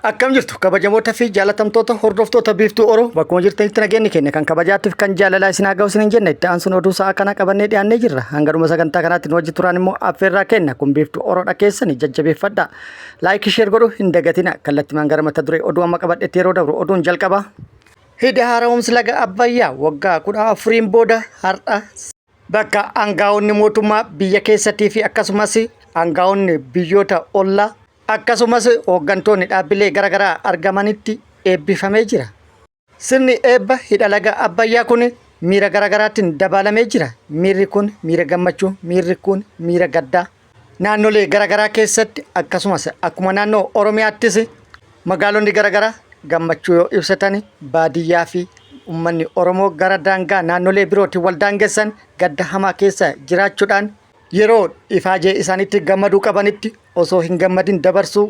Akkam jirtu kabajamoota fi jaalatamtoota hordoftoota Biiftuu Oro bakkuma jirtanitti nageenyi keenya kan kabajaattiif kan jaalalaa isin haa ga'u isiniin jenna. Itti aansuun oduu sa'a kana qabannee dhiyaannee jirra. Hanga dhuma sagantaa kanaatti nu wajji turaan immoo affeerraa kenna. Kun Biiftuu Oroodha, keessani jajjabeeffadha. Like, share godhu hin dagatina. Kallattimaan gara mata duree oduu amma qabadhetti yeroo dabru, oduun jalqaba. Hidhi haara'umsi laga Abbayyaa waggaa 14n booda har'a bakka aangaa'onni mootummaa biyya keessattii fi akkasumas aangaa'onni biyyoota ollaa akkasumas hooggantoonni dhaabbilee garaagaraa argamanitti eebbifamee jira. Sirni eebba hidha laga Abbayyaa kun miira garaagaraatiin dabaalamee jira. Miirri kun miira gammachuu, miirri kun miira gaddaa. Naannolee garaagaraa keessatti akkasumas akkuma naannoo Oromiyaattis magaalonni garaagaraa gammachuu yoo ibsatan, baadiyyaa fi uummanni Oromoo gara daangaa naannolee birootiin wal daangessan gadda hamaa keessa jiraachuudhaan yeroo ifaajee isaaniitti gammaduu qabanitti osoo hin gammadin dabarsuu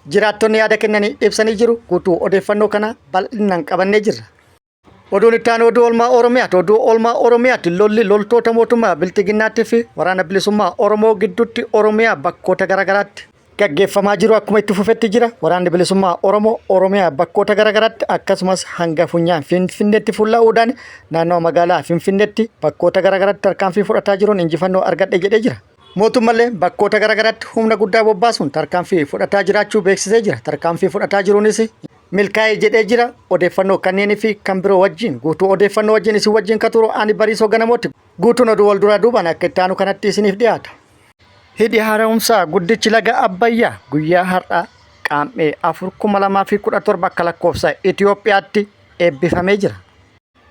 jiraattonni yaada kennanii ibsanii jiru. Guutuu odeeffannoo kana bal'inaan qabannee jirra. Oduun itti aanu oduu oolmaa Oromiyaati. Oduu oolmaa Oromiyaatti lolli loltoota mootummaa Bilxiginnaattii fi waraana bilisummaa Oromoo gidduutti Oromiyaa bakkoota garaagaraatti gaggeeffamaa jiru akkuma itti fufetti jira. Waraanni bilisummaa Oromoo Oromiyaa bakkoota garaagaraatti akkasumas hanga funyaan Finfinneetti fulla'uudhaan naannoo magaalaa Finfinneetti bakkoota garaagaraatti tarkaanfii fudhataa jiruun injifannoo argadhe jedhee jira. Mootummallee bakkoota garaagaraatti humna guddaa bobbaasuun tarkaanfii fudhataa jiraachuu beeksisee jira. Tarkaanfii fudhataa jiruunis milkaa'ee jedhee jira. Odeeffannoo kanneenii fi kan biroo wajjin, guutuu odeeffannoo wajjin isin wajjin kan turu ani Bariisoo Ganamooti. Guutuun oduu wal duraa duubaan akka itti aanu kanatti isiniif dhiyaata. Hidhi haara'umsaa guddichi laga Abbayyaa guyyaa har'aa Qaammee 4 2017 akka lakkoofsa Itoophiyaatti eebbifamee jira.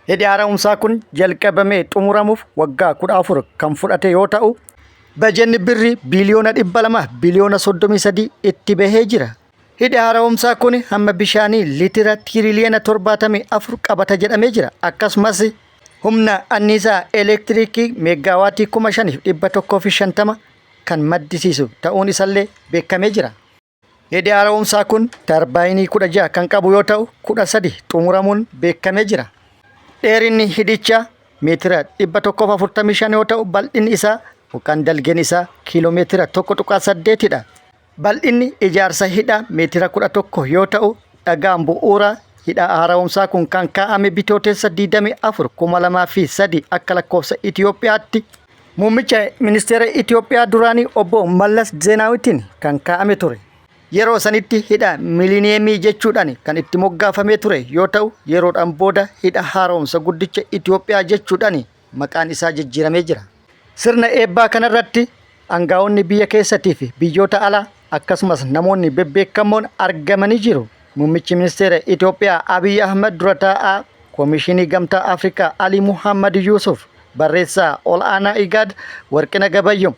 Hidhi haara'umsaa kun jalqabamee xumuramuuf waggaa 14 kan fudhate yoo ta'u, bajenni birrii biiliyoona 200 biliyoona 33 itti bahee jira. Hidhi haara'umsaa kun hamma bishaanii liitira tiiriliyoona 74 qabata jedhamee jira. Akkasumas humna anniisaa elektiriikii meeggaawaatii 5150 kan maddisiisu ta'uun isallee beekamee jira. Hidhi haara'umsaa kun tarbaayinii 16 kan qabu yoo ta'u, 13 xumuramuun beekamee jira. Dheerinni hidhichaa meetira 145 yoo ta'u, bal'inni isaa yookaan dalgeen isaa kiiloomeetira 1.8 dha. Bal'inni ijaarsa hidhaa meetira 11 yoo ta'u, dhagaan bu'uura hidha haara'umsaa kun kan kaa'ame Bitootessa 24 2003 akka lakkoofsa Itoophiyaatti muummicha ministeera Itoophiyaa duraanii obbo Mallas Zeenaawitiin kan kaa'ame ture. Yeroo sanitti hidha miilineemii jechuudhaan kan itti moggaafamee ture yoo ta'u, yeroodhaan booda hidha haaromsa guddicha Itoophiyaa jechuudhaan maqaan isaa jijjiiramee jira. Sirna eebbaa kanarratti angaa'onni biyya keessatii fi biyyoota alaa akkasumas namoonni bebbeekamoon argamanii jiru. Muummichi ministeera Itoophiyaa Abiy Ahmed, dura taa'aa Koomishinii Gamtaa Afrikaa Ali Muhammad Yuusuf, barreessaa ol'aanaa IGAD Warqina Gabayyoo,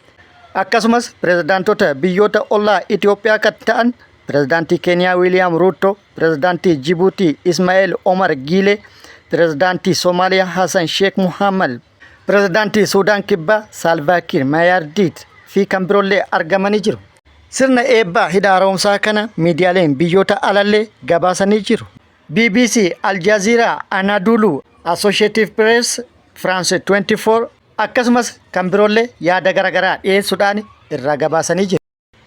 akkasumas pirezidaantota biyyoota ollaa Itoophiyaa kan ta'an pirezidaantii Keeniyaa Wiiliyaam Ruutto, pirezidaantii Jibuutii Ismaa'eel Omar Giilee, pirezidaantii Somaaliyaa Hassan Sheekh Muhammad, pirezidaantii Suudaan Kibbaa Saalvaakiir Mayaardiit fi kan biroollee argamanii jiru. Sirna eebbaa hidha haaromsaa kana miidiyaaleen biyyoota alallee gabaasanii jiru. BBC, Al Jazeera, Anadolu, Associated Press, France 24 akkasumas kan biroollee yaada garaagaraa dhiyeessuudhaan irraa gabaasanii jiru.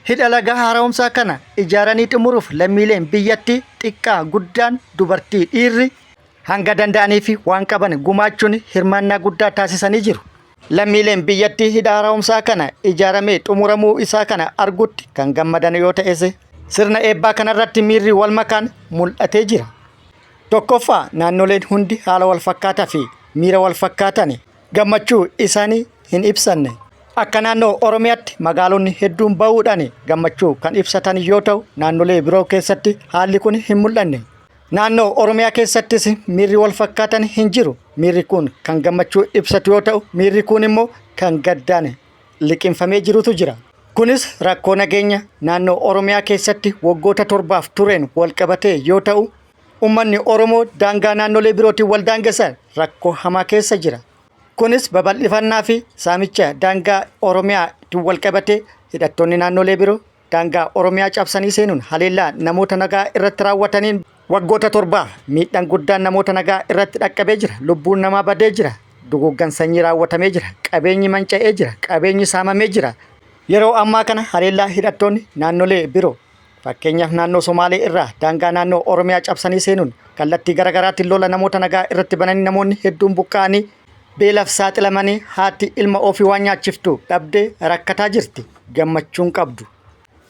Hidha laga haaromsaa kana ijaaranii xumuruuf lammiileen biyyattii xiqqaa guddaan, dubartii dhiirri hanga danda'anii fi waan qaban gumaachuun hirmaannaa guddaa taasisanii jiru. Lammiileen biyyattii hidha haaromsaa kana ijaaramee xumuramuu isaa kana argutti kan gammadan yoo ta'es, sirna eebbaa kanarratti miirri wal makaan mul'atee jira. Tokkoffaa, naannoleen hundi haala wal fakkaataa fi miira wal fakkaatan gammachuu isaanii hin ibsanne. Akka naannoo Oromiyaatti magaalonni hedduun bahuudhaan gammachuu kan ibsatan yoo ta'u, naannolee biroo keessatti haalli kun hin mul'anne. Naannoo Oromiyaa keessattis miirri wal fakkaatan hin jiru. Miirri kun kan gammachuu ibsatu yoo ta'u, miirri kun immoo kan gaddaan liqimfamee jirutu jira. Kunis rakkoo nageenya naannoo Oromiyaa keessatti waggoota 7f tureen wal qabatee yoo ta'u, uummanni Oromoo daangaa naannolee birootiin wal daangessan rakkoo hamaa keessa jira. Kunis babal'ifannaa fi saamicha daangaa Oromiyaatiin wal qabatee hidhattoonni naannolee biroo daangaa Oromiyaa cabsanii seenuun haleellaa namoota nagaa irratti raawwataniin waggoota 7f miidhaan guddaan namoota nagaa irratti dhaqqabee jira. Lubbuun namaa badee jira. Duguuggan sanyii raawwatamee jira. Qabeenyi manca'ee jira. Qabeenyi saamamee jira. Yeroo ammaa kana haleellaa hidhattoonni naannolee biroo Fakkeenyaaf naannoo Somaalee irraa daangaa naannoo Oromiyaa cabsanii seenuun kallattii garaagaraatiin lola namoota nagaa irratti bananii namoonni hedduun buqqa'anii beelaaf saaxilamanii haati ilma ofii waan nyaachiftu dhabdee rakkataa jirti. Gammachuun qabdu.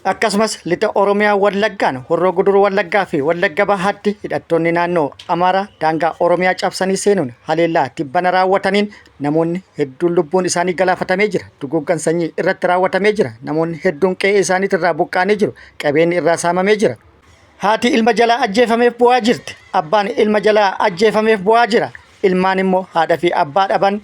Akkasumas lixa Oromiyaa Wallaggaan Horroo Guduruu Wallaggaa fi Wallagga Bahaatti hidhattoonni naannoo Amaaraa daangaa Oromiyaa cabsanii seenuun haleellaa tibbana raawwataniin namoonni hedduun lubbuun isaanii galaafatamee jira. Duguuggan sanyii irratti raawwatamee jira. Namoonni hedduun qe'ee isaaniitirraa buqqa'anii jiru. Qabeenyi irraa saamamee jira. Haati ilma jalaa ajjeefameef bu'aa jirti. Abbaan ilma jalaa ajjeefameef bu'aa jira. Ilmaan immoo haadha fi abbaa dhaban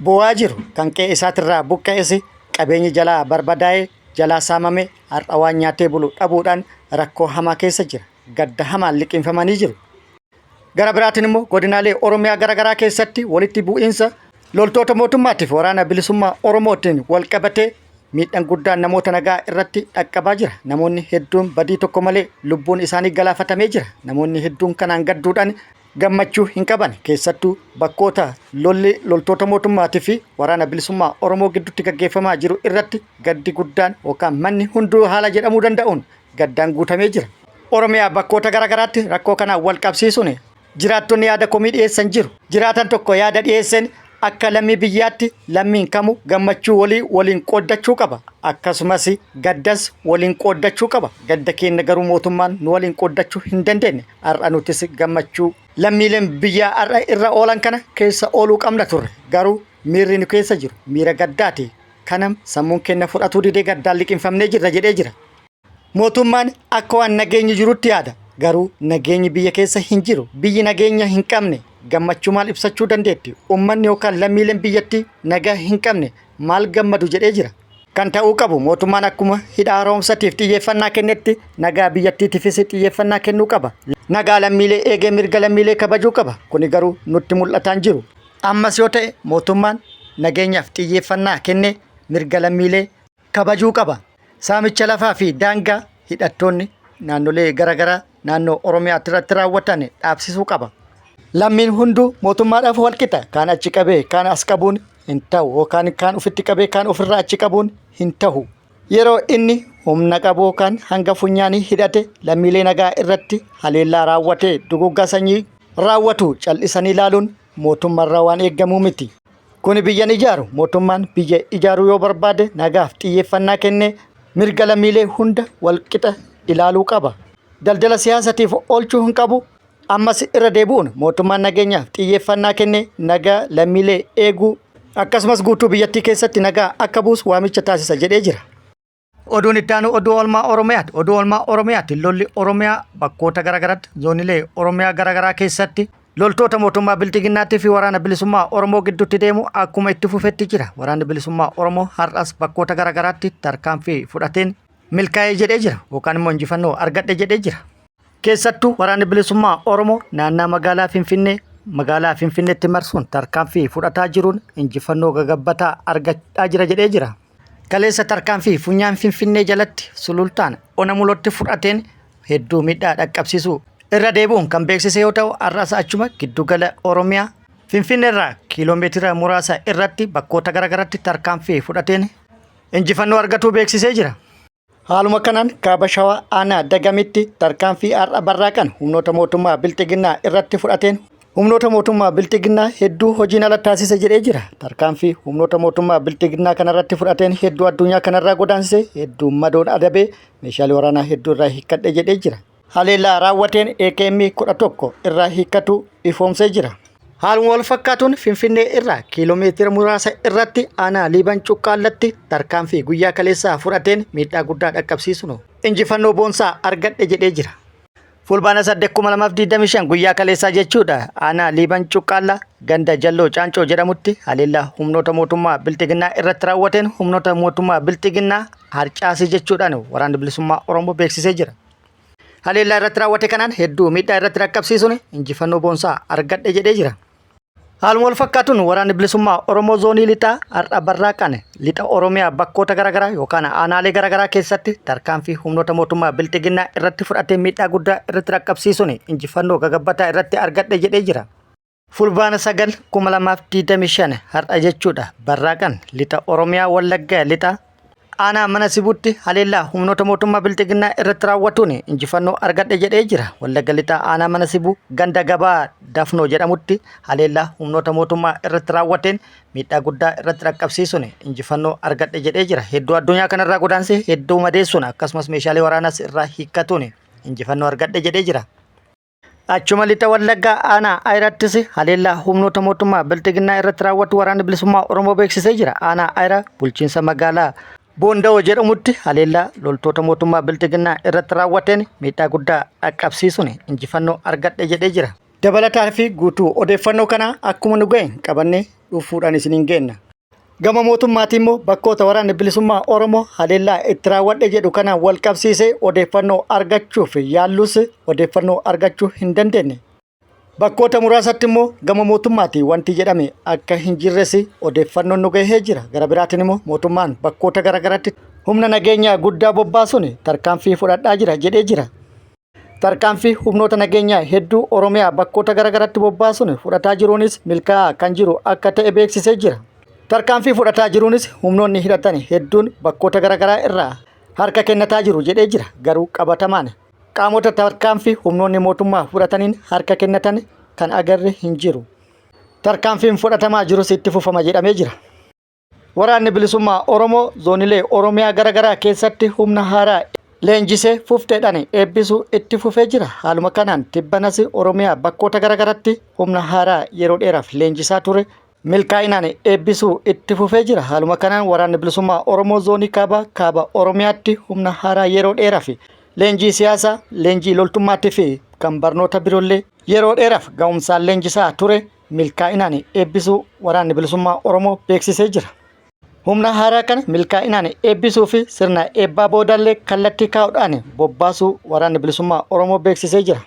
bu'aa jiru. Kan qe'ee isaatirraa buqqa'es qabeenyi jalaa barbadaa'ee jalaa saamame har'a waan nyaatee bulu dhabuudhaan rakkoo hamaa keessa jira. Gadda hamaan liqimfamanii jiru. Gara biraatiin immoo godinaalee Oromiyaa garaagaraa keessatti walitti bu'iinsa loltoota mootummaatiif waraana bilisummaa Oromootiin wal qabatee miidhaan guddaan namoota nagaa irratti dhaqqabaa jira. Namoonni hedduun badii tokko malee lubbuun isaanii galaafatamee jira. Namoonni hedduun kanaan gadduudhaan gammachuu hin qaban. Keessattuu bakkoota lolli loltoota mootummaatii fi waraana bilisummaa Oromoo gidduutti gaggeeffamaa jiru irratti gaddi guddaan yookaan manni hunduu haala jedhamuu danda'uun gaddaan guutamee jira. Oromiyaa bakkoota garaagaraatti rakkoo kanaan wal qabsiisuun jiraattonni yaada komii dhiyeessan jiru. Jiraatan tokko yaada dhiyeesseen akka lammii biyyaatti lammiin kamu gammachuu walii waliin qooddachuu qaba. Akkasumas gaddas waliin qooddachuu qaba. Gadda keenya garuu mootummaan nu waliin qooddachuu hin dandeenye. Har'a nutis gammachuu lammiileen biyyaa har'a irra oolan kana keessa ooluu qabna turre. Garuu miirri nu keessa jiru miira gaddaati. Kanam sammuun keenya fudhatuu didee gaddaan liqimfamnee jirra jedhee jira. Mootummaan akka waan nageenyi jirutti yaada. Garuu nageenyi biyya keessa hin jiru. Biyyi nageenya hin qabne gammachuu maal ibsachuu dandeetti? Uummanni yookaan lammiileen biyyattii nagaa hin qabne maal gammadu jedhee jira. Kan ta'uu qabu mootummaan akkuma hidha haaromsatiif xiyyeeffannaa kennetti nagaa biyyattiitiifis xiyyeeffannaa kennuu qaba. Nagaa lammiilee eegee mirga lammiilee kabajuu qaba. Kuni garuu nutti mul'ataa hin jiru. Ammas yoo ta'e mootummaan nageenyaaf xiyyeeffannaa kennee mirga lammiilee kabajuu qaba. Saamicha lafaa fi daangaa hidhattoonni naannolee garaagaraa naannoo Oromiyaatti irratti raawwatan dhaabsisuu qaba. Lammiin hunduu mootummaadhaaf wal qixa. Kaan achi qabee kaan as qabuun hin ta'u yookaan kaan ofitti qabee kaan ofirraa achi qabuun hin ta'u. Yeroo inni humna qabu yookaan hanga funyaanii hidhate lammiilee nagaa irratti haleellaa raawwatee duguuggaa sanyii raawwatu cal'isanii ilaaluun mootummaarraa waan eegamuu miti. Kuni biyya hin ijaaru. Mootummaan biyya ijaaruu yoo barbaade nagaaf xiyyeeffannaa kennee mirga lammiilee hunda walqixa ilaaluu qaba. Daldala siyaasatiif oolchuu hin qabu. Ammas irra deebi'uun mootummaan nageenyaaf xiyyeeffannaa kennee nagaa lammiilee eeguu akkasumas guutuu biyyattii keessatti nagaa akka buusu waamicha taasisa jedhee jira. Oduun itti aanu oduu oolmaa Oromiyaati. Oduu oolmaa Oromiyaati. Lolli Oromiyaa bakkoota garaagaraatti zoonilee Oromiyaa garaagaraa keessatti loltoota mootummaa Bilxiginnaatii fi waraana bilisummaa Oromoo gidduutti deemu akkuma itti fufetti jira. Waraanni bilisummaa Oromoo har'as bakkoota garaagaraatti tarkaanfii fudhateen milkaa'ee jedhee jira yookaan immoo injifannoo argadhe jedhee jira. Keessattuu waraanni bilisummaa Oromoo naannaa magaalaa Finfinnee magaalaa Finfinneetti marsuun tarkaanfii fudhataa jiruun injifannoo gagabbataa argachaa jira jedhee jira. Kaleessa tarkaanfii funyaan Finfinnee jalatti sulultaan ona mulootti fudhateen hedduu miidhaa dhaqqabsiisuu irra deebi'uun kan beeksise yoo ta'u har'as achuma giddugala Oromiyaa Finfinneerraa kiiloomeetira muraasa irratti bakkoota garaagaraatti tarkaanfii fudhateen injifannoo argatuu beeksisee jira. Haaluma kanaan kaaba shawaa aanaa dagamitti tarkaanfii har'a barraaqan humnoota mootummaa bilxiginnaa irratti fudhateen humnoota mootummaa bilxiginnaa hedduu hojiin ala taasise jedhee jira. Tarkaanfii humnoota mootummaa bilxiginnaa kanarratti fudhateen hedduu addunyaa kanarraa godaansise hedduu madoon adabee meeshaalee waraanaa hedduu irraa hiikkadhe jedhee jira. Haleellaa raawwateen AKM 11 irraa hiikkatu ifoomsee jira. Haaluma wal fakkaatuun Finfinnee irraa kiiloomeetira muraasa irratti aanaa Liiban Cuqqaallatti tarkaanfii guyyaa kaleessaa fudhateen miidhaa guddaa dhaqqabsiisuun injifannoo boonsaa argadhe jedhee jira. Fulbaana 8,2025 guyyaa kaleessaa jechuudha. Aanaa Liiban Cuqqaallaa ganda Jalloo Caancoo jedhamutti haleellaa humnoota mootummaa Bilxiginnaa irratti raawwateen humnoota mootummaa Bilxiginnaa harcaasii jechuudhaan waraanni bilisummaa Oromoo beeksisee jira. Haleellaa irratti raawwate kanaan hedduu miidhaa irratti dhaqqabsiisuun injifannoo boonsaa argadhe jedhee jira. Haaluma wal fakkaatuun waraanni bilisummaa Oromoo zoonii lixaa har'a barraaqan lixa Oromiyaa bakkoota garaagaraa yookaan aanaalee garaagaraa keessatti tarkaanfii humnoota mootummaa bilxiginnaa irratti fudhatee miidhaa guddaa irratti dhaqqabsiisuun injifannoo gagabbataa irratti argadhe jedhee jira. Fulbaana 9 2025 har'a jechuudha barraaqan lixa Oromiyaa Wallaggaa lixa Aanaa Mana Sibuutti haleellaa humnoota mootummaa Bilxiginnaa irratti raawwatuun injifannoo argadhe jedhee jira. Wallagga Lixaa Aanaa Mana Sibuu ganda gabaa Dafnoo jedhamutti haleellaa humnoota mootummaa irratti raawwateen miidhaa guddaa irratti dhaqqabsiisuun injifannoo argadhe jedhee jira. Hedduu addunyaa kanarraa godaansee hedduu madeessuun akkasumas meeshaalee waraanaas irraa hiikkatuun injifannoo argadhe jedhee jira. Achuma lixa Wallaggaa aanaa Ayirattis haleellaa humnoota mootummaa Bilxiginnaa irratti raawwatu waraanni bilisummaa Oromoo beeksisee jira. Aanaa Ayira bulchiinsa magaalaa Boonda'oo jedhamutti haleellaa loltoota mootummaa Bilxiginnaa irratti raawwateen miidhaa guddaa dhaqqabsiisuun injifannoo argadhe jedhee jira. Dabalataa fi guutuu odeeffannoo kanaa akkuma nu ga'een qabannee dhufuudhaan isiniin geenna. Gama mootummaatiin immoo bakkoota waraanni bilisummaa Oromoo haleellaa itti raawwadhe jedhu kanaan wal qabsiisee odeeffannoo argachuuf yaallus odeeffannoo argachuu hin dandeenye. Bakkoota muraasatti immoo gama mootummaatiin wanti jedhame akka hin jirres odeeffannoon nu gahee jira. Gara biraatiin immoo mootummaan bakkoota garaagaraatti humna nageenyaa guddaa bobbaasuun tarkaanfii fudhadhaa jira jedhee jira. Tarkaanfii humnoota nageenyaa hedduu Oromiyaa bakkoota garaagaraatti bobbaasuun fudhataa jiruunis milkaa'aa kan jiru akka ta'e beeksisee jira. Tarkaanfii fudhataa jiruunis humnoonni hidhatan hedduun bakkoota garaagaraa irraa harka kennataa jiru jedhee jira. Garuu qabatamaan qaamota tarkaanfii humnoonni mootummaa fudhataniin harka kennatan kan agarre hin jiru. Tarkaanfiin fudhatamaa jirus itti fufama jedhamee jira. Waraanni Bilisummaa Oromoo zoonilee Oromiyaa garaagaraa keessatti humna haaraa leenjisee fufteedhaan eebbisuu itti fufee jira. Haaluma kanaan tibbanas Oromiyaa bakkoota garaagaraatti humna haaraa yeroo dheeraaf leenjisaa ture milkaa'inaan eebbisuu itti fufee jira. Haaluma kanaan Waraanni Bilisummaa Oromoo zoonii kaabaa kaaba Oromiyaatti humna haaraa yeroo dheeraaf leenjii siyaasaa, leenjii loltummaatii fi kan barnoota biroollee yeroo dheeraaf ga'umsaan leenjisaa ture milkaa'inaan eebbisuu Waraanni Bilisummaa Oromoo beeksisee jira. Humna haaraa kana milkaa'inaan eebbisuu fi sirna eebbaa boodallee kallattii kaa'uudhaan bobbaasuu Waraanni Bilisummaa Oromoo beeksisee jira.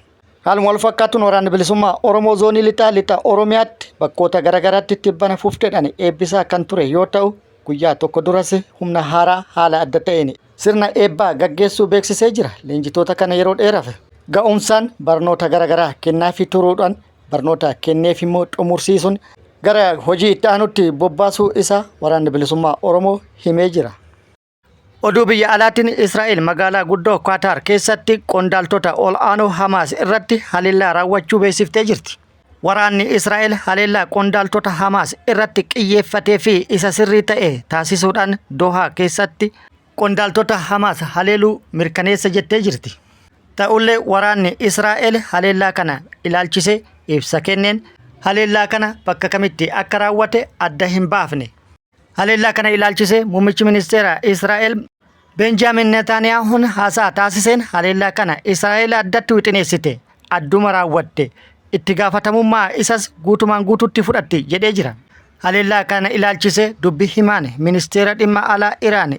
Haaluma wal fakkaatuun Waraanni Bilisummaa Oromoo zoonii lixaa lixa Oromiyaatti bakkoota garaagaraatti tibbana fufteedhaan eebbisaa kan ture yoo ta'u guyyaa tokko duras humna haaraa haala adda ta'een sirna eebbaa gaggeessuu beeksisee jira. Leenjitoota kana yeroo dheeraaf ga'umsaan barnoota garaagaraa kennaafii turuudhaan barnoota kenneef immoo xumursiisuun gara hojii itti aanutti bobbaasuu isaa Waraanni Bilisummaa Oromoo himee jira. Oduu biyya alaatiin Israa'el magaalaa guddoo Qaataar keessatti qondaaltota ol aanoo Hamaas irratti haleellaa raawwachuu beeksiftee jirti. Waraanni Israa'el haleellaa qondaaltota Hamaas irratti qiyyeeffatee fi isa sirrii ta'e taasisuudhaan Dohaa keessatti qondaaltota Hamaas haleeluu mirkaneessa jettee jirti. Ta'ullee waraanni Israa'el haleellaa kana ilaalchisee ibsa kenneen haleellaa kana bakka kamitti akka raawwate adda hin baafne. Haleellaa kana ilaalchisee muummichi ministeera Israa'el Benjaamin Netaaniyaahuun haasaa taasiseen haleellaa kana Israa'el addatti wixineessite, adduma raawwatte, itti gaafatamummaa isas guutumaan guututti fudhatti jedhee jira. Haleellaa kana ilaalchisee dubbi himaan ministeera dhimma alaa Iraan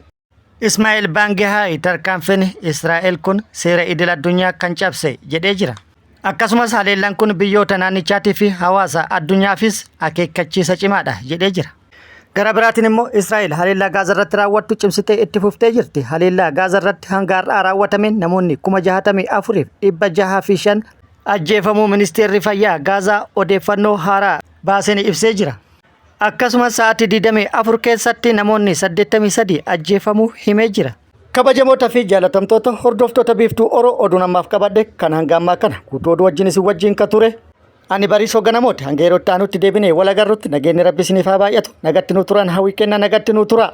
Ismaa'eel Baangehaay tarkaanfiin Israa'el kun seera idil addunyaa kan cabse jedhee jira. Akkasumas haleellaan kun biyyoota naannichaatii fi hawaasa addunyaafis akeekkachiisa cimaadha jedhee jira. Gara biraatiin immoo Israa'el haleellaa Gaaza irratti raawwattu cimsitee itti fuftee jirti. Haleellaa Gaaza irratti hanga har'aa raawwatameen namoonni 64,605 ajjeefamuu ministeerri fayyaa Gaazaa odeeffannoo haaraa baaseen ibsee jira. Akkasumas sa'aatii 24 keessatti namoonni 83 ajjeefamuu himee jira. Kabajamoota fi jaalatamtoota hordoftoota Biiftuu Oro oduun ammaaf qabadhe kan hanga ammaa kana guutuu oduu wajjin isin wajjin ka ture. Ani Bariisoo Ganamooti hanga yeroo itti aanutti deebinee wal agarrutti nageenyi Rabbi isiniif haa baay'atu nagatti nu turan hawwii kenna nagatti nu tura.